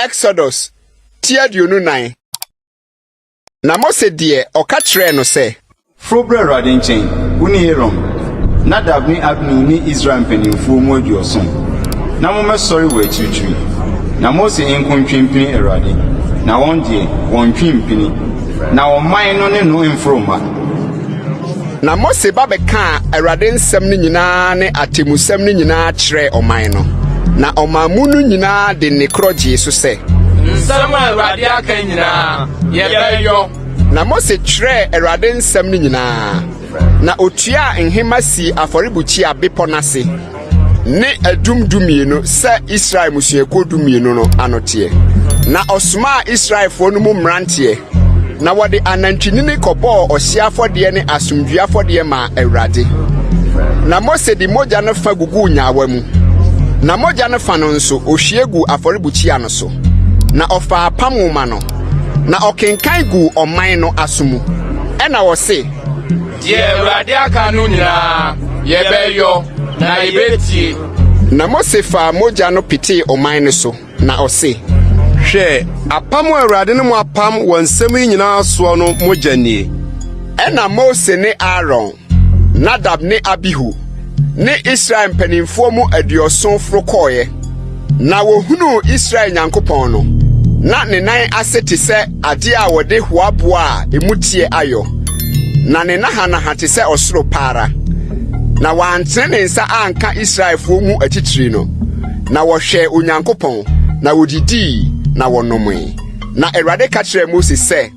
Exodus ti 24. Na Mose deɛ, ɔka kyerɛɛ no sɛ. Foro bra Awurade nkyɛn, wo ne Aaron, Nadab ne Abihu ne Israel mpanimfoɔ mu 70, na mommɛsɔre wɔ akyirikyiri. Na Mose nko ntwe mpini Awurade, na wɔn deɛ, wɔnntwe mmpini, na ɔman no ne no mforo mma. Na Mose ba bɛkaa Awurade nsɛm no nyinaa ne atemmusɛm no nyinaa kyerɛɛ ɔman no. Na ɔman mu no nyinaa de nne korɔ gyee so sɛ. Nsɛm a Awurade aka nyinaa, yɛbɛyɔ. Na Mose twerɛɛ Awurade nsɛm no nyinaa, na otuaa nhema sii afɔrebukyia bepɔ no ase ne adum 12 sɛ Israel mmusuakuo 12 no ano teɛ. Na ɔsomaa Israelfoɔ no mu mmeranteɛ, na wɔde anantwinini kɔbɔɔ ɔhyeɛ afɔdeɛ ne asomdwoeɛ afɔdeɛ maa Awurade. Na Mose de mogya no fa guguu nyaawa mu, na mogya no fa no nso, ohwie guu afɔrebukyia no so. Na ɔfaa apam nwoma no, na ɔkenkan guu ɔman no aso mu. Ɛnna ɔse. Deɛ Awurade aka no nyinaa, yɛbɛyɔ, na yɛbɛtie. Na Mose faa mogya no petee ɔman no so, na ɔse. Hwɛ, apam a Awurade ne mo apam wɔ nsɛm yi nyinaa soɔ no mogya nie. Ɛnna Mose ne Aaron, Nadab ne Abihu, ne Israel mpanimfoɔ mu 70 foro kɔeɛ. Na wɔhunuu Israel Nyankopɔn no, na ne nan ase te sɛ adeɛ a wɔde hoaboɔ a emu teɛ ayɔ, na ne nahanaha te sɛ ɔsoro paara. Na wantene ne nsa anka Israelfoɔ mu atitire no, na wɔhwɛɛ Onyankopɔn, na wɔdidii na wɔnomee. Na Awurade ka kyerɛɛ Mose sɛ.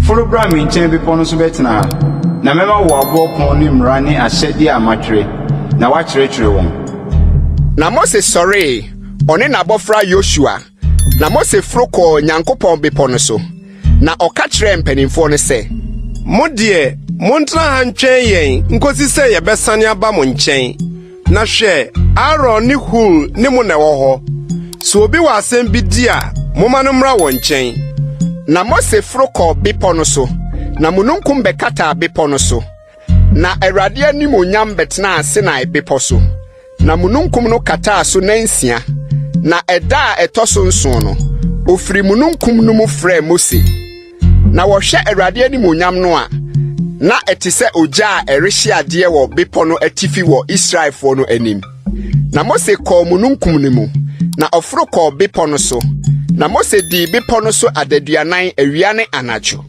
Foro bra me nkyɛn bepɔ no so bɛtena ha, na mɛma wo aboɔ pono ne mmara ne ahyɛdeɛ a matwerɛ, na woakyerɛkyerɛ wɔn. Na Mose sɔree, ɔne n'abɔfra Yosua, na Mose foro kɔɔ Nyankopɔn bepɔ no so. Na ɔka kyerɛɛ mpanimfoɔ no sɛ. Mo deɛ, montena ha ntwɛn yɛn nkosi sɛ yɛbɛsane aba mo nkyɛn. Na hwɛ, Aaron ne Hur ne mo na ɛwɔ hɔ. Sɛ obi wɔ asɛm bi di a, momma no mmra wɔn nkyɛn. Na Mose foro kɔɔ bepɔ no so, na mununkum bɛkataa bepɔ no so. Na Awurade animuonyam bɛtenaa Sinai bepɔ so, na mununkum no kataa so nnansia. Na ɛda a ɛtɔ so nson no, ofiri mununkum no mu frɛɛ Mose. Na wɔhwɛ Awurade animuonyam no a, na ɛte sɛ ogya a ɛrehye adeɛ wɔ bepɔ no atifi wɔ Israelfoɔ no anim. Na Mose kɔɔ mununkum no mu, na ɔforo kɔɔ bepɔ no so. Na Mose dii bepɔ no so adaduanan awia ne anadwo.